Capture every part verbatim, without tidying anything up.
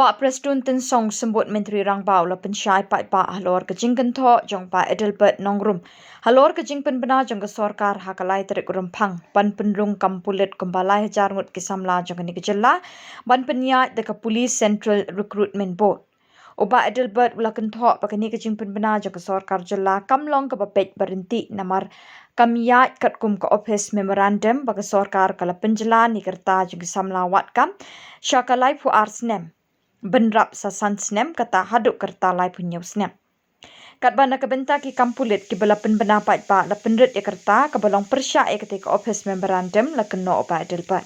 Bah Prestone Tynsong, Symbud Myntri Rangbah, u la pynshai paidbah halor ka jingkynthoh jong Bah Adelbert Nongrum halor ka jingpynbna jong ka sorkar ha ka lai tarik u Rymphang ban pynrung kam pulit kumba lai hajar ngut ki samla jong kane ka jylla ban pynïaid da ka Police Central Recruitment Board. U Bah Adelbert u la kynthoh ba kane ka jingpynbna jong ka sorkar jylla kam long kaba peit ba ryntih namar kam ïaid katkum ka office memorandum ba ka sorkar ka la pynjlan ïa ka rta jong ki samla wad kam sha ka laiphew ar snem bynrap sa san snem, kata haduh ka rta laiphew hynñiew snem. Katba na ka bynta ki kam pulit kiba la pynbna paidbah la pynrit ïa ka rta kaba long pyrshah ïa katei ka office memorandum, la kynnoh u Bah Adelbert.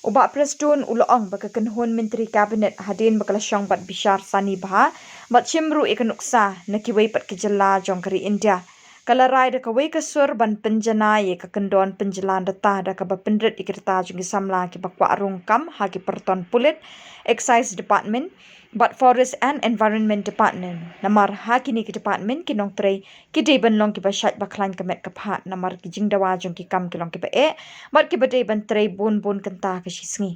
U Bah Prestone u la ong ba ka kynhun myntri cabinet hadien ba ka la shong bad bishar sani bha bad shim ruh ïa ka nuksa na kiwei pat ki jylla jong ka ri India ka la rai da kawei ka sur ban pynjanai ïa ka kyndon pynjlan rta da kaba pynrit ïa ki rta jong ki samla kiba kwah rung kam ha ki pyrthei pulit, Excise Department bad Forest and Environment Department. Namar ha kine ki department ki nongtrei ki dei ban long kiba shait ba khlaiñ ka met ka phad namar ki jingdawa jong ki kam ki long kiba eh bad kiba dei ban trei bun bun kynta ka shi sngi.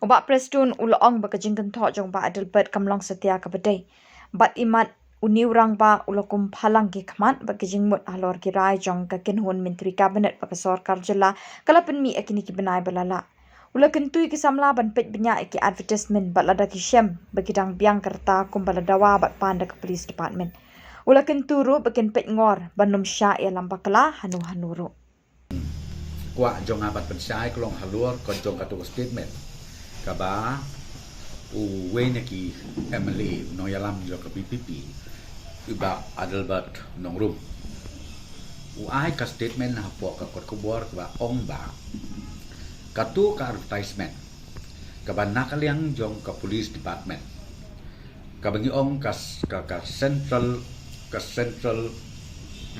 U Bah Prestone u la ong ba ka jingkynthoh jong Bah Adelbert kam long satia kaba dei bad imat une u rangbah u la kum phalang ki khmat bad ki jingmut halor ki rai jong ka kynhun myntri cabinet ba ka sorkar jylla ka la pynmih ha kine ki bnai ba la lah. U la kyntu ïa ki samla ban peit bniah ïa ki advertisement bad lada ki shem ba ki dang biang ka rta kumba la dawa bad pan da ka police department, u la kyntu ruh ba kin peit ngor ban ym shah ïalam bakla hano hano ruh. Kwah jong nga ban pynshai ka long halor ka jong katto ka statement kaba uwei na ki M L A u nongïalam jong ka V P P, u Bah Adelbert Nongrum, u ai ka statement hapoh ka kot khubor kaba ong ba katto ka advertisement kaba na ka liang jong ka police department, kaba ngi ong ka, ka, ka central, ka central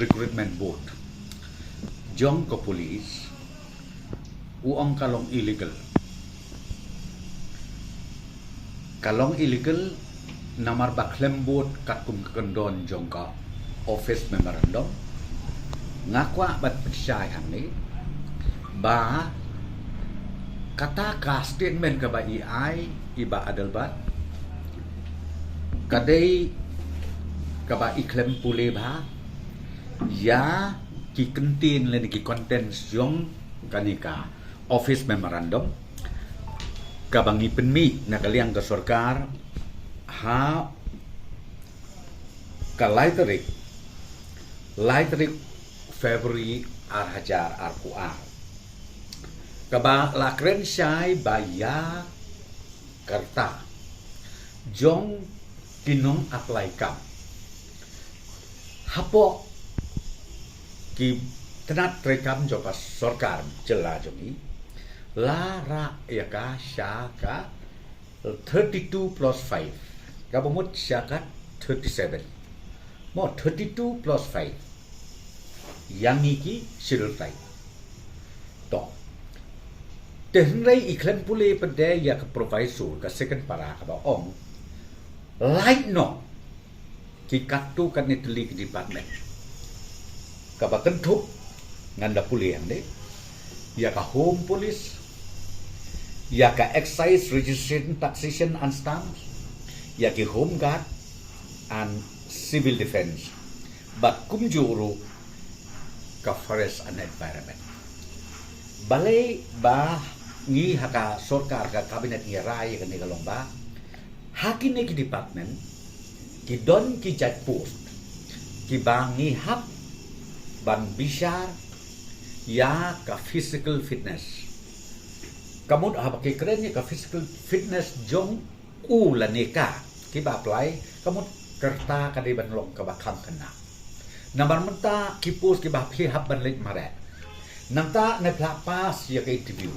recruitment board jong ka police, u ong ka long illegal. Ka long illegal namar ba khlem bud katkum ka kyndon jong ka office memorandum. Nga kwah ban pynshai hangne ba kata ka statement kaba i ai i Bah Adelbert ka dei kaba i khlem pule bha ïa ki kyntien lane ki contents jong kane ka office memorandum kaba ngi pynmih na ka liang ka sorkar ha ka lai tarik, lai tarik February ar hajar arphew ar, kaba la kren shai ba ïa ka rta jong ki nong apply kam hapoh ki tnat treikam jong ka sorkar jylla jong ngi, la rah ïa ka sha ka thirty-two plus five, kaba mut sha ka thirty-seven. Mo, thirty-two plus five ïa ngi ki Scheduled Tribe. To, te hynrei i khlem pule pat de ïa ka proviso, ka second para, kaba ong lait noh ki katto katne tylli ki department. Kaba kynthup ngan da pule hangne, ïa ka Home Police, ïa ka Excise Registration, Taxation and Stamps, ïa ki Home Guard and Civil Defence, bad kumjuh ruh ka Forest and Environment. Balei ba ngi ha ka sorkar, ka cabinet, ngi rai ïa kane ka long ba ha kine ki department ki don ki jait post kiba ngi hap ban bishar ïa ka physical fitness. Ka mut haba ki kren ïa ka physical fitness jong u lane ka kiba apply, ka mut ka rta ka dei ban long kaba kham khynnah. Namar mynta ki post kiba phi hap ban leit mareh, nangta ne phi la pass ïa ka interview,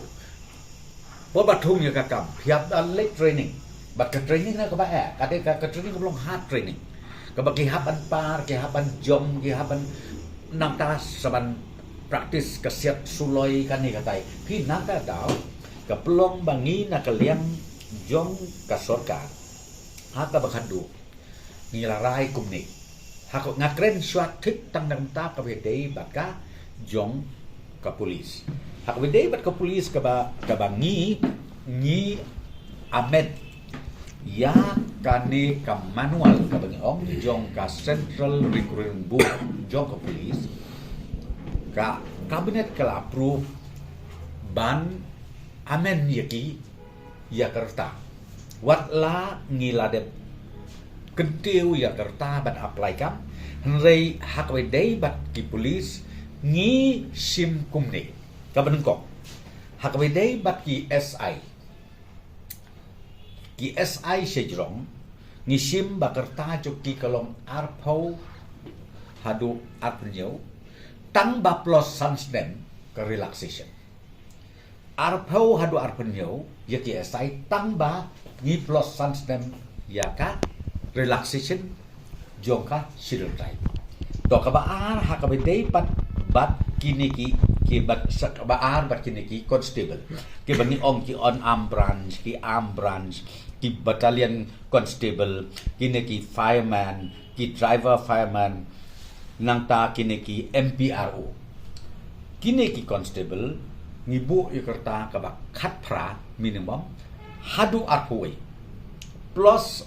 por ba thung ïa ka kam phi hap ban leit training. Bad ka training na kaba eh, ka dei ka, ka training kaba long hard training, kaba ki hap ban par, ki hap ban jump, ki hap ban, nangta sa ban practice ka siat suloi kane katai. Phi, na ka daw ka pynlong ba ngi na ka liang jong ka sorkar ha kaba khatduh ngi la rai kumne. Ha ka, nga kren shuwa thik tang na ka bynta kaba ïadei bad ka jong ka police. Ha kaba ïadei bad ka police kaba, kaba ngi, ngi amend ïa kane ka manual kaba ngi ong jong ka Central Recruitment Board jong ka police, ka Cabinet ka la approve ban amend ïa ki ïa ka rta. Wat la ngi la dep kyntiew ïa ka rta ban apply kam, hynrei ha kaba ïadei bad ki police ngi shim kumne. Kaba nyngkong, ha kaba ïadei bad ki S I, ki S I sha jrong, ngi shim ba ka rta jong ki ka long arphew haduh arphew hynñiew, tang ba plus san snem ka relaxation. Arphew haduh arphew hynñiew ïa ki S I, tang ba ngi plus san snem ïa ka relaxation jong ka Scheduled Tribe. To kaba ar, ha kaba ïadei bad, bad kine ki, ki bad sa kaba ar bad kine ki constable, kiba ngi ong ki unarmed branch, ki armed branch, ki battalion constable, kine ki fireman, ki driver fireman, nangta kine ki M P R O. Kine ki constable ngi buh ïa ka rta kaba khatphra minimum haduh arphew wei plus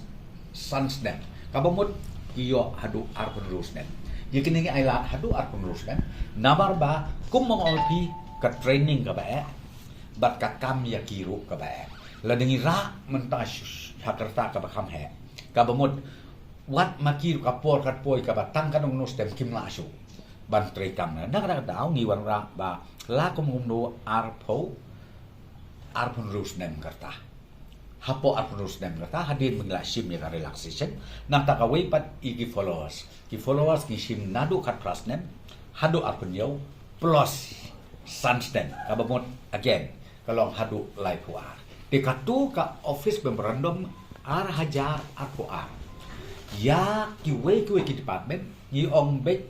san snem. Kaba mut ki ïoh haduh arphew hynriew snem. Ïa kine ngi ai lad haduh arphew hynriew snem namar ba kum ma nga ong ïa phi, ka training kaba eh bad ka kam ïa ki ruh kaba eh. Lada ngi rah mynta sh-, sh-, ha ka rta kaba kham heh, kaba mut wat ma ki ruh ka por kat poi kaba tang katno katno snem kim lah shuh ban trei kam. Na kata ka daw ngi wanrah ba la kum kumno arphew, arphew hynriew snem ka rta. Hapoh arphew hynriew snem ka rta, hadien ba ngi la shim ïa ka relaxation, nangta kawei pat ïa ki followers. Ki followers ngi shim naduh khatphra snem haduh arphew hynñiew plus san snem. Kaba mut again ka long haduh laiphew ar. Te katu ka office memorandum ar hajar arphew ar, ïa kiwei kiwei ki department ngi ong beit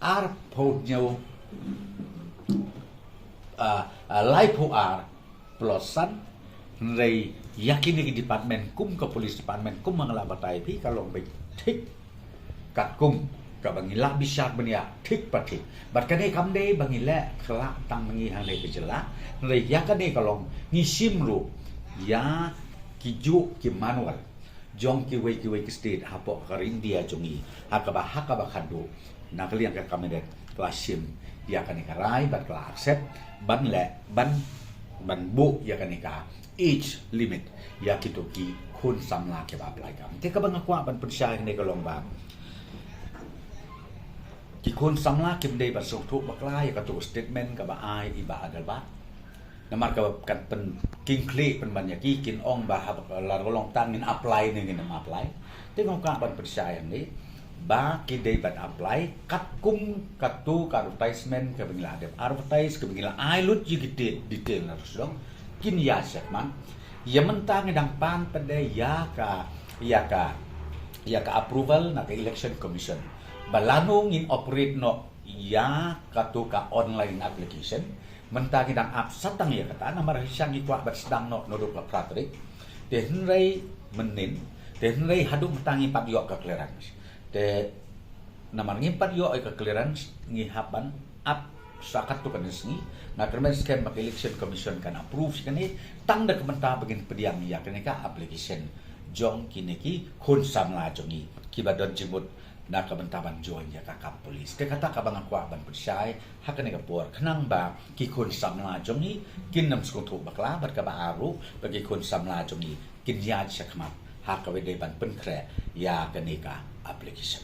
arphew hynñiew, ah, ah, laiphew ar plus san. Hynrei ïa kine ki department kum ka police department kum ma nga la batai ïa phi, ka long beit thik katkum kaba ngi la bishar ban ïa thik pa thik. Bad kane kam dei ba ngi leh khlak tang ma ngi hangne ka jylla, hynrei ïa kane ka long ngi shim ruh ïa kijuh ki manual jong kiwei kiwei ki state hapoh ka ri India jong ngi, ha kaba, ha kaba khadduh na ka liang ka cabinet ka la shim ïa kane ka rai bad ka la accept ban leh, ban, ban buh ïa kane ka age limit ïa kito ki khun samla kiba apply kam. Te kaba nga kwah ban pynshai hangne ka long ba ki khun samla kim dei ban sngewthuh bakla ïa kato ka statement kaba ai i Bah Adelbert. Namar ka, kan pynkyntiew pynban ïa ki, kin ong ba haba la ruh long tang ngin apply ne ngin ym apply. Te nga kwah ban pynshai hangne ba ki dei ban apply katkum kato ka advertisement kaba ngi la dep advertise, kaba ngi la ai lut ïa ki detail, detail na ruh sdang. Kin ïa check man. Ïa mynta ngi dang pan pat de ïa ka, ïa ka, ïa ka approval na ka Election Commission ba lano ngin operate noh ïa kato ka online application. Mynta ngi dang ap satang ïa kata, namar shisha ngi kwah ban sdang noh naduh ka phra tarik. Te hynrei mynnin, te hynrei haduh mynta ngim pat ïoh ka clearance. Te namar ngim pat ïoh ïa ka clearance, ngi hap ban ap sa katto katne sngi. Nga kyrmen skhem ba ka Election Commission kan approve ïa kane, tang da ka bynta ba ngin pdiang ïa kane ka application jong kine ki khun samla jong ngi kiba don jingmut na ka bynta ban join ïa ka kam police. Te kata kaba nga kwah ban pynshai ha kane ka por, khnang ba ki khun samla jong ngi kin ym sngewthuh bakla, bad kaba ar ruh ba ki khun samla jong ngi kin ïaid shakhmat ha kaba dei ban pynkhreh ïa kane ka application.